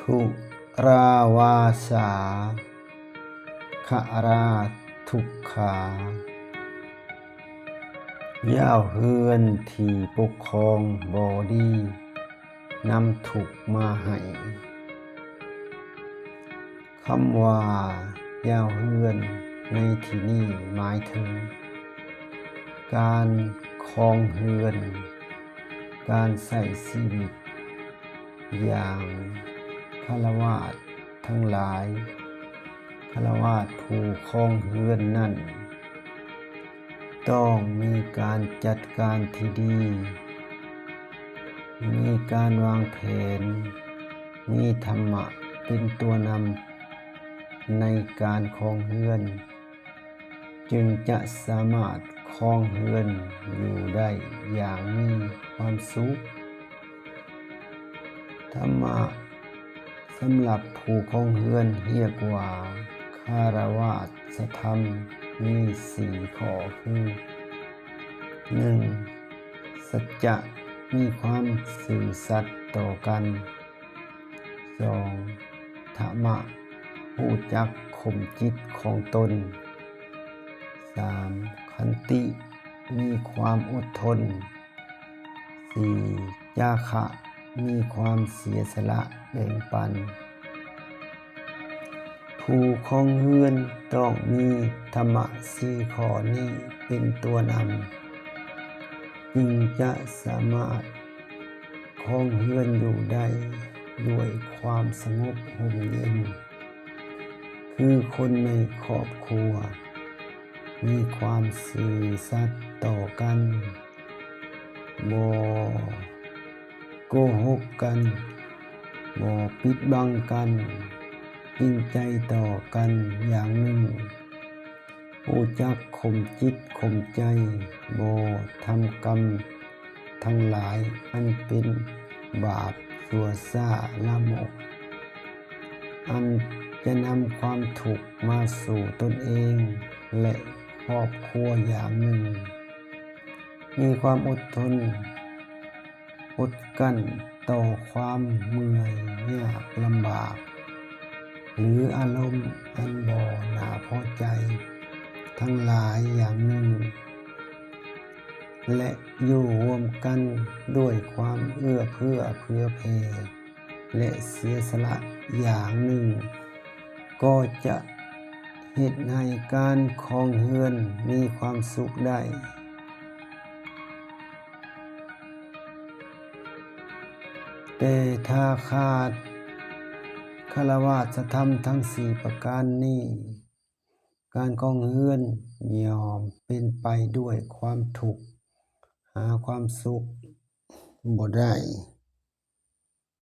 ທຸລາວາສາ ຄະລາທຸກຂາ ຢາວເຮືອນທີ່ປົກຄອງບໍ່ດີ ນຳທຸກມາໃຫ້. ຄຳວ່າຢາວເຮືອນໃນທີ່ນີ້ໝາຍເຖິງການຄອງເຮືອນ, ການໃຊ້ຊີວິດຢ່າງຄາລະວາດທັງຫຼາຍ. ຄາລະວາດຜູ້ຄອງເຮືອນນັ້ນ ຕ້ອງມີການຈັດການທີ່ດີ, ມີການວາງແຜນ, ມີທຳມະເປັນຕົວນຳໃນການຄອງເຮືອນ, ຈຶ່ງຈະສາມາດຄອງເຮືອນຢູ່ໄດ້ຢ່າງມີຄວາມສຸກ. ທຳມະສຳລັບຜູ້ຄອງເຮືອນຮຽກວ່າຄາລະວາສະທຳ ມີສີ່ຂໍ້ຄື ໜຶ່ງ ສັດຈະ ມີຄວາມຊື່ສັດຕໍ່ກັນ, ສອງ ທຳມະ ຮູ້ຈັກຂົ່ມຈິດຂອງຕົນ, ສາມ ຂັນຕິ ມີຄວາມອົດທົນ, ສີ່ ຈາຄະ ມີຄວາມເສຍສະຫຼະແບ່ງປັນ. ຜູ້ຄອງເຮືອນຕ້ອງມີທຳມະສີ່ຂໍ້ນີ້ເປັນຕົວນຳ, ຈຶ່ງຈະສາມາດຄອງເຮືອນຢູ່ໄດ້ດ້ວຍຄວາມສະຫງົບຮົ່ມເຢັນ, ຄືຄົນໃນຄອບຄົວ ມີຄວາມຊື່ສັດຕໍ່ກັນ, ບໍ່ໂກຫົກກັນ, ບໍ່ປິດບັງກັນ, ຈິງໃຈຕໍ່ກັນຢ່າງໜຶ່ງ, ຮູ້ຈັກຂົ່ມຈິດຂົ່ມໃຈ, ບໍ່ທຳກຳທັງຫຼາຍອັນເປັນບາບຊົ່ວຊ້າລາມົກ, ອັນຈະນຳຄວາມທຸກມາສູ່ຕົນເອງ ແລະ ຄອບຄົວຢ່າງໜຶ່ງ, ມີຄວາມອົດທົນ ອົດກັ້ນຕໍ່ຄວາມເມື່ອຍຍາກລຳບາກ ຫຼື ອາລົມອັນບໍ່ໜ້າພໍໃຈທັງຫຼາຍຢ່າງໜຶ່ງ ແລະ ຢູ່ຮ່ວມກັນດ້ວຍຄວາມເອື້ອເຟື້ອເຜື່ອແຜ່ ແລະ ເສຍສະຫຼະຢ່າງໜຶ່ງ ກໍຈະເຮັດໃຫ້ການຄອງເຮືອນມີຄວາມສຸກໄດ້. ແຕ່ຖ້າຂາດຄາລະວາສະທຳທັງສີ່ປະການນີ້, ການຄອງເຮືອນຍ່ອມເປັນໄປດ້ວຍຄວາມທຸກ, ຫາຄວາມສຸກບໍ່ໄດ້.